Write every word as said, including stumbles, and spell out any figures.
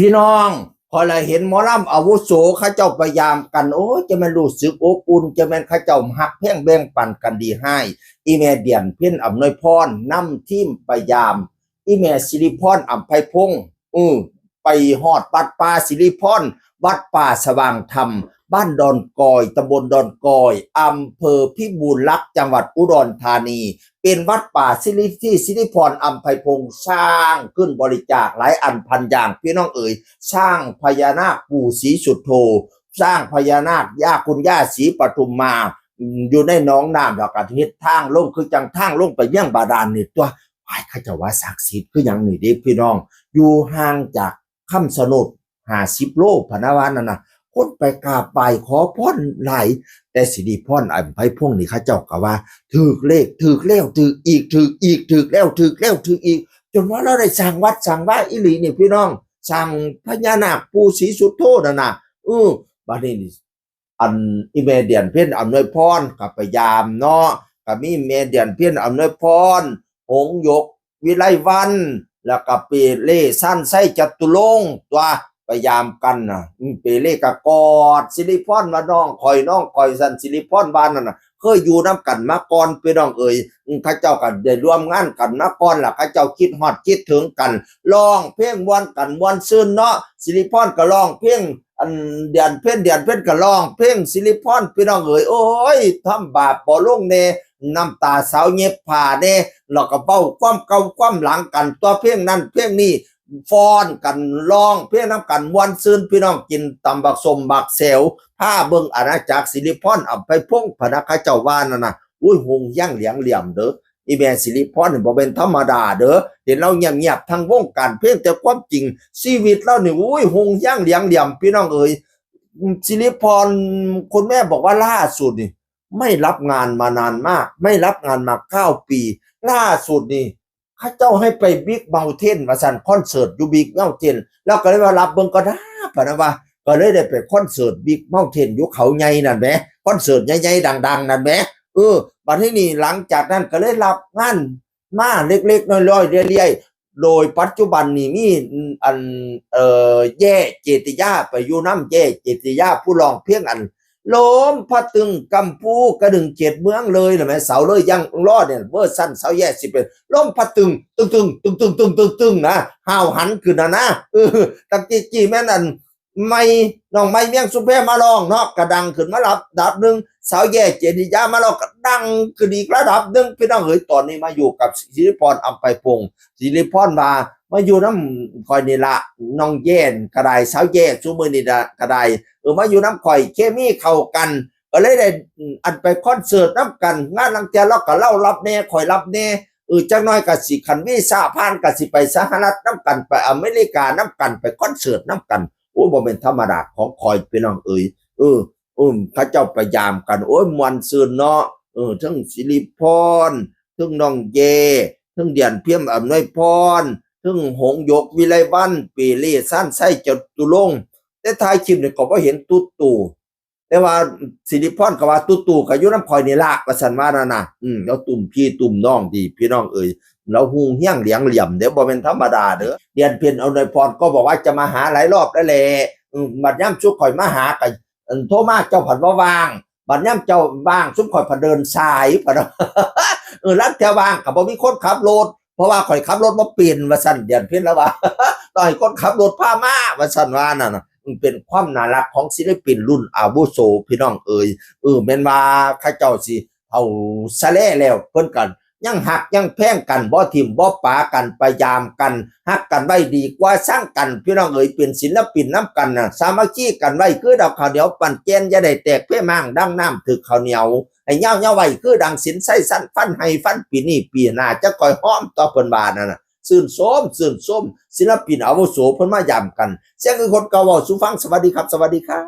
พี่น้อง พอละเห็นหมอลำอาวุโสเขาเจ้าไปยามกัน โอ้ย จะแม่นรู้สึกอบอุ่น จะแม่นเขาเจ้าฮักแพงแบ่งปันกันดีให้ อีแม่เดียนเพ็ญอำนวยพรนำทีมไปยาม อีแม่สิริพรอำไพพงษ์ อือ ไปฮอดวัดป่าสิริพร วัดป่าสว่างธรรม บ้านดอนกอย ตำบลดอนกอย อำเภอพิบูลรักษ์ จังหวัดอุดรธานี เป็นวัดป่าสิริ ที่สิริพรอำไพพงษ์สร้างขึ้นบริจาคหลายอันพันอย่าง พี่น้องเอ๋ย สร้างพญานาคปู่ศรีสุโธ สร้างพญานาคย่าคุณย่าศรีปทุมมา อืม อยู่ในหนองน้ำ แล้วก็เฮ็ดทางลง คือจั่งทางลงไปเมืองบาดาลนี่ตั๊ว อ้าย เขาเจ้าว่าศักดิ์สิทธิ์คือหยังนี่เด้พี่น้อง อยู่ห่างจากคำชะโนดห้าสิบโลพะนะว่านั่นน่ะ คนไปกราบไหว้ขอพรหลาย แต่สิริพรอำไพพงษ์นี่เขาเจ้าก็ว่าถืกเลข ถืกแล้วถืกอีก ถืกอีก ถืกแล้วถืกแล้วถืกอีก จนว่าลาวได้สร้างวัดสร้างวาอีหลีนี่พี่น้อง สร้างพญานาคปู่ศรีสุโธนั่นน่ะ เออ บัดนี้นี่ อันอีแม่เดียนเพ็ญอำนวยพรก็ไปยามเนาะ ก็มีแม่เดียนเพ็ญอำนวยพร หงส์หยก วิไลวรรณ แล้วก็เปเล่ ชาญชัย จตุรงค์ ตั๊ว ไปยามกันน่ะ อืม เปเล่ก็กอดสิริพรว่า "น้องข้อย น้องข้อย" ซั่น สิริพรว่านั่นน่ะ เคยอยู่นำกันมาก่อน พี่น้องเอ๋ย อืม เขาเจ้าก็ได้ร่วมงานกันมาก่อนล่ะ เขาเจ้าคิดฮอดคิดถึงกัน ร้องเพลงม่วนกันม่วนซื่นเนาะ สิริพรก็ร้องเพลง อันเดียนเพ็ญ เดียนเพ็ญก็ร้องเพลงสิริพร พี่น้องเอ๋ย โอ้ย ทำบาปบ่ลงแน่ น้ำตาสาวเย็บผ้าแน่ แล้วก็เว้าความเก่าความหลังกัน ตั๊ว เพลงนั้นเพลงนี้ ฟ้อนกัน ร้องเพลงนำกันม่วนซื่น พี่น้อง กินตำบักส้มบักแซว พาเบิ่งอาณาจักรสิริพรอำไพพงษ์พะนะ เขาเจ้าว่านั่นน่ะ อุ้ย ฮงเฮียงเหลียงเหลี่ยมเด้อ อีแม่สิริพรนี่บ่แม่นธรรมดาเด้อ เห็นลาวเงียบๆ ทั้งวงการเพลง แต่ความจริงชีวิตลาวนี่ อุ้ย ฮงเฮียงเหลียงเหลี่ยม พี่น้องเอ๋ย สิริพร คุณแม่บอกว่าล่าสุดนี่ ไม่รับงานมานานมาก ไม่รับงานมาเก้าปี ล่าสุดนี่ เขาเจ้าให้ไปบิ๊กเมาน์เทนว่าซั่น คอนเสิร์ตอยู่บิ๊กเมาน์เทน ลาวก็เลยว่ารับเบิ่งก่อนนะ พะนะว่า ก็เลยได้ไปคอนเสิร์ตบิ๊กเมาน์เทนอยู่เขาใหญ่นั่นแหม คอนเสิร์ตใหญ่ๆ ดังๆ นั่นแหม เออ บัดนี้นี่หลังจากนั้นก็เลยรับงานมาเล็กๆ น้อยๆ เรื่อยๆ โดยปัจจุบันนี่มี อัน เอ่อ แย่เจติยา ไปอยู่นำแย่เจติยา ผู้ร้องเพลงอัน ลมพัดตึงกำปูกระดึงเจ็ดเมืองเลย เห็นไหม สาวเลยยังรอดเนี่ย เวอร์ชันสาวแย่สิเป็น ลมพัดตึง ตึงตึงตึงตึงตึงตึงตึงนะ ห้าวหันขึ้นนะนะ เออ ตั้งแต่กี้แม่นอัน ไม้ น้องไม้เมียงสุมแพมาร้องเนาะ กระดังขึ้นมาระดับหนึ่ง สาวแย่เจติยามาร้องกระดังขึ้นอีกระดับหนึ่ง พี่น้องเอ๋ย ตอนนี้มาอยู่กับสิริพรอำไพพงษ์ สิริพรว่า "มาอยู่นำข้อยนี่ละ น้องแย่นก็ได้ สาวแย่ซุมื้อนี้ละก็ได้ เออ มาอยู่นำข้อย เคมีเข้ากัน" ก็เลยได้ อืม อันไปคอนเสิร์ตนำกัน งานลางเทื่อลาวก็ลาวรับแหน่ ข้อยรับแหน่ เออ จักหน่อยก็สิ คันวีซ่าผ่านก็สิไปสหรัฐนำกัน ไปอเมริกานำกัน ไปคอนเสิร์ตนำกัน โอ้ บ่แม่นธรรมดาของข้อย พี่น้องเอ๋ย เออ เออ เขาเจ้าไปยามกัน โอ้ย ม่วนซื่นเนาะ เออ ทั้งสิริพร ทั้งน้องแย่ ทั้งเดียนเพ็ญอำนวยพร ทั้งหงส์หยก วิไลวรรณ เปเล่ ชาญชัย จตุรงค์ แต่ถ่ายคลิปนี่ก็บ่เห็นตุ๊ดตู่ แต่ว่าสิริพรก็ว่า "ตุ๊ดตู่ก็อยู่นำข้อยนี่ละ" ว่าซั่นว่านั่นน่ะ อืม แล้วตุ่มพี่ตุ่มน้องดี พี่น้องเอ๋ย แล้วฮงเฮียงเหลียงเหลี่ยมเด้อ บ่แม่นธรรมดาเด้อ เดียนเพ็ญอำนวยพรก็บอกว่าจะมาหาหลายรอบแล้วแหละ อืม บัดยามซุมข้อยมาหาก็ อัน โทรมาเจ้าผัดบ่ว่าง บัดยามเจ้าว่างซุมข้อยผัดเดินสาย ผัด เออ ลางเทื่อว่างก็บ่มีคนขับรถ เพราะว่าข้อยขับรถบ่เป็น ว่าซั่น เดียนเพ็ญแล้วว่า ต้องให้คนขับรถพามา ว่าซั่นว่านั่นน่ะ มันเป็นความน่ารักของศิลปินรุ่นอาวุโส พี่น้องเอ๋ย เออ แม่นว่าเขาเจ้าสิเฒ่าซะแลแล้ว เพิ่นก็ยังฮักยังแพงกัน บ่ถิ่มบ่ปากัน ไปยามกัน ฮักกันไว้ดีกว่าซังกัน พี่น้องเอ๋ย เป็นศิลปินนำกันน่ะ สามัคคีกันไว้คือดอกข้าวเหนียวปั้นแก่น อย่าได้แตกเพม้างดังน้ำถึกข้าวเหนียว ให้ยาวๆไว้คือดังสินไส้สั้นฟันให้ฟันปีนี้ปีหน้าจะคอยหอมต่อ เพิ่นว่านั่นน่ะ ชื่นชม ชื่นชม ศิลปินอาวุโสเพิ่นมายามกัน เสียงคือคนเก่าเว้าสู่ฟัง สวัสดีครับ สวัสดีครับ